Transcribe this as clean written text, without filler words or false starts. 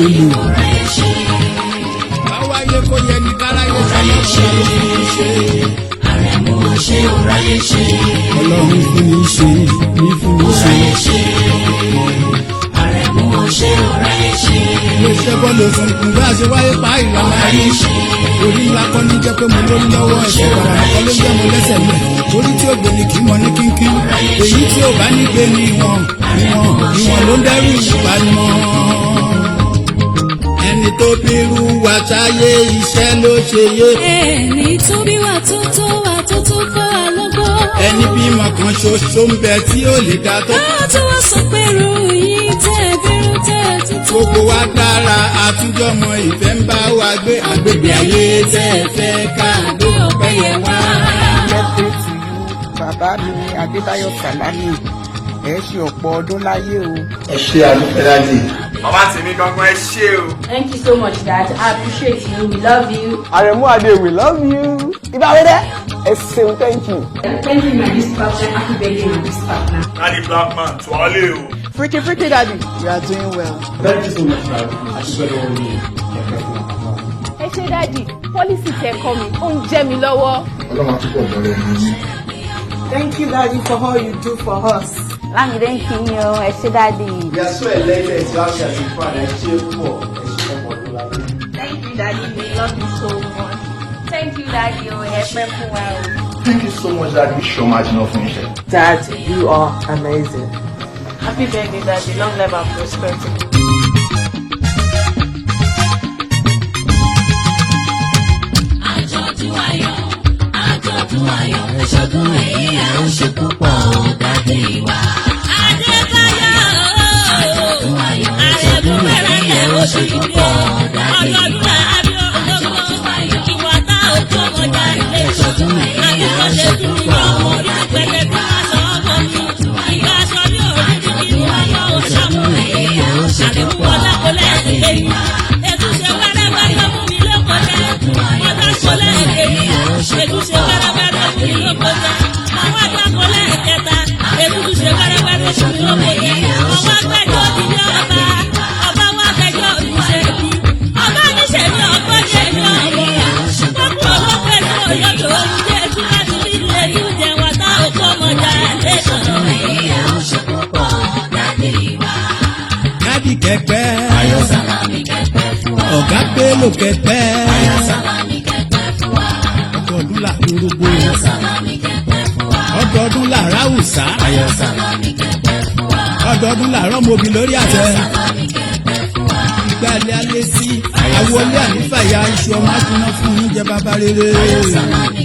Bello. Ráyé ṣe. Báwáyé kó yẹ ní káráyé Ráyé ṣe. ṣe. Àrẹ̀mú ó ṣe ó ráyé ṣe. Ọlọ́run fún ní ṣe ní fún ní Ó ṣe. ráyé ṣe. Àrẹ̀mú ó ṣe ó ráyé ṣe. Iléeṣẹ́ bọ́ọ̀lù òsùnkùn bá a ṣe wáyé pa ìlànà Ráyé ayé. ṣe. Orí ńlá kọ́ ní jẹ́ pé mo lórí lọ́wọ́, ẹ̀ṣẹ̀ bàrà kọ́ ló jẹ́ mo lẹ́sẹ̀ lẹ̀. Orí tí ó gbé ni kì í mọ ní kínkín. Èyí tí ò bá ní gbé ní ìwọ̀n ìwọ̀n ìwọ̀n ló ń dẹ́rù ìpanimọ́. Ẹni tó bírú wa sáyé, iṣẹ́ ló ṣe yé. Ẹni tó bí wa tó tó wa tó tó kọ́ wa lọ́gbọ́n. Ẹni bímọ kan ṣoṣo ń bẹ tí ó lè dá tó. Ká tó wá sọ pé ròyìn tẹ́ bírú tẹ́ tuntun. Gbogbo wa dára, àtúnjọmọ ìfẹ́ ń bá wa gbé àgbègbè ayé tẹ́ ẹ fẹ́ ká Gbé ọpẹ́ yẹn wá. Birthday to you, bàbá mi Adébáyọ̀ Sàlámì. Ẹ ṣe ọ̀pọ̀ ọdún láyé o. Ẹ ṣe, àdúpẹ́, daddy. Bàbá tèmi gangan, ẹ ṣé o. Thank you so much, Dad. I appreciate you. We love you. Aremu Ade, we love you. Ìbáwẹ́dẹ́, ẹ ṣeun, thank you. Thank you, my youth partner. Happy birthday, my youth partner. Daddy Blackman, tuwálé o. Freaky freaky daddy, you are doing well. Thank you so much, daddy. Àdúpẹ́ lọ́wọ́ yín, ẹ̀fẹ́ fún wa. Ẹ ṣé, daddy. Policy tẹ kọ́ mi, ó ń jẹ́ mi lọ́wọ́. Ọlọ́run àtúbọ̀ bọ̀rẹ̀ ní. Thank you, Daddy, for all you do for us. Lámìdé ń kí yín o, ẹ ṣé, daddy. We are so elated to have you as a father. Ẹ ṣe púpọ̀, ẹ ṣe ọ̀pọ̀ ọdún láyé. Thank you, Daddy. We love you so much. Thank you, Daddy o. Ẹ pẹ́ fún wa o. Thank you so much, daddy. Ṣọ́ máa jiná fún iṣẹ́. Dad, you are amazing. Happy birthday, Daddy. Long life and prosperity. Àjọ̀dún ayọ̀, àjọ̀dún ayọ̀, ẹ̀ṣọ́dún èyí ẹ̀ ó ṣe púpọ̀ ó, daddy wa. Adébáyọ̀. Àjọ̀dún ayọ̀, ẹ̀ṣọ́dún èyí ẹ̀ ó ṣe púpọ̀ ó, daddy wa. Àjọ̀dún ayọ̀, àjọ̀dún ayọ̀, ẹ̀ṣọ́dún èyí ẹ̀ ó ṣe púpọ̀ ó, daddy wa. Àjọ̀dún ayọ̀, àjọ̀dún ayọ̀, ẹ̀ṣọ́dún èyí ẹ̀ ó ṣe púpọ̀ ó, daddy wa. Àjọ̀dún ayọ̀, ẹ̀ṣọ́dún èyí ẹ̀ ó ṣe púpọ̀ ó, daddy wa. Ẹ̀ṣọ́dún èyí ẹ̀ ó ṣe púpọ̀ ó, daddy wa. Ẹ̀ṣọ́dún èyí ẹ̀ ó ṣe púpọ̀ ó, daddy wa. Ẹ̀ṣọ́dún èyí ẹ̀ ó ṣe púpọ̀ ó, daddy wa. Daddy kẹpẹ́. Ayọ̀ Sàlámì kẹ́pẹ́ fún wa. Ọ̀gá Bello kẹpẹ́. Ayọ̀ Sàlámì kẹ́pẹ́ fún wa. Ọdọọdún là orógbó. Ayọ̀ Sàlámì kẹ́pẹ́ fún wa. Ọdọọdún là ráwùsá. Ayọ̀ Sàlámì kẹ́pẹ́ fún wa. Ọdọọdún là rọ́mọbì lórí àtẹ. Sàlámì kẹ́pẹ́ fún wa. Ìgbàlẹ̀ alẹ́ sí. Àwọlé ànífàyà iṣu ọmọ àtúná fún oúnjẹ bàbá rere. Ayọ̀ Sàlámì.